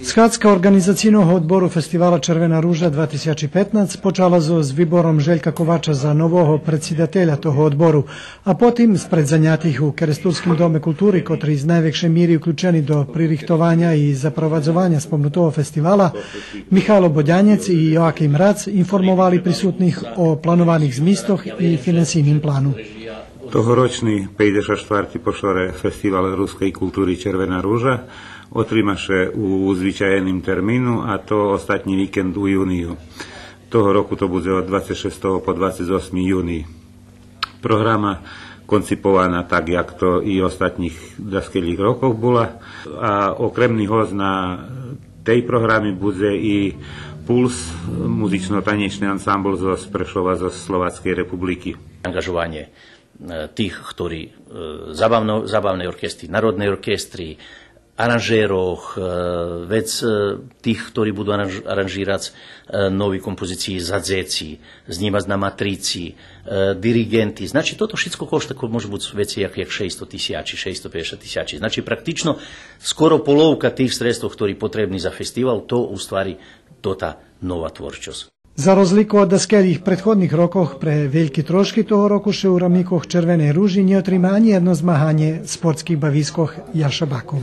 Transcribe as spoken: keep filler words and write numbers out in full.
Схадзка Орґанизацийного одбору фестивала Червена ружа два тисячи петнац почала зоз вибором Желька Ковача за нового предсидателя того одбору, а потим, спред занятих у Керестурским доме култури, котри з найвекшей мири уключени до пририхтованя и запровадзованя спомнутого фестивала, Михайло Бодянєц и Йоаким Рац информовали присутних о планованих змистох и финансийним плану. Тогорочни пейдзешат штварти по шоре фестивал рускей култури Червена ружа отрима ше у звичаєним термину, а то остатнї викенд у юнию. Того року то будзе од двацец шестого по двацец осми юний. Програма конципована так, як то и остатнїх даскелїх рокох була. А окремни госц на тей програми будзе и Пулс, музично-танєчни ансамбл зоз Прешова, зоз Словацкей републики. Angažovanje, e, tih htori, e, zabavno, zabavne orkestri, narodne orkestri, aranžeroh, e, vec, e, tih htori budu aranž-, aranžirac, e, novi kompoziciji za dzeci, znimac na matrici, e, dirigenti. Znači, toto šicko košta, ko-, može buc vecej jak, jak šejsto tisijači, šejsto pejdeset tisijači. Znači, praktično, skoro polovka tih sredstvoh htori potrebni za festival, to u stvari tota nova творчосц. За розлику од даскелїх предходних рокох, пре вельки трошки того року ше у рамикох Червеней ружи нє отрима анї єдно змаганє спортских бавискох Яша Баков.